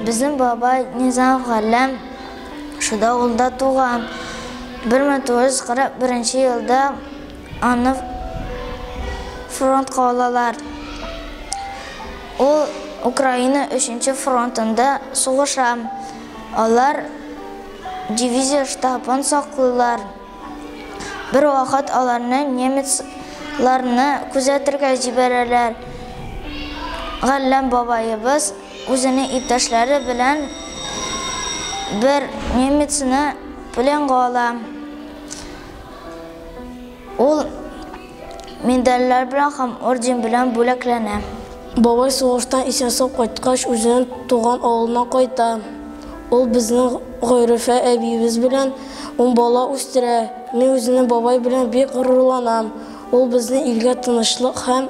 Безнең бабай Низамов Галләм шул авылда туган. 1941 елда аны фронтка алалар. Ул Украина өченче фронтында сугыша. Алар дивизия штабын саклыйлар. Бервакыт аларны немецларны күзәтергә җибәрәләр. Галләм бабаебыз үзенең иптәшләре белән бер немецны пленга ала. Ул медальләр белән һәм орден белән бүләкләнә. Бабай сугыштан исән-сау кайткач, үзенең туган авылына кайта. Ул безнең Гайрифә әбиебез белән ун бала үстерә. Мин үземнең бабай белән бик горурланам. Ул безнең илгә тынычлык һәм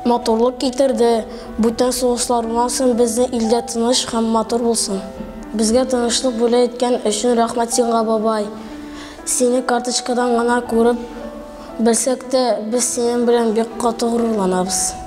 матурлык китерде. Бүтән сугышлар булмасын, безнең илдә тыныч һәм матур булсын. Безгә тынычлык бүләк иткән өчен рәхмәт сиңа, бабай. Сине карточкадан гына күреп белсәк тә, без синең белән бик каты горурланабыз.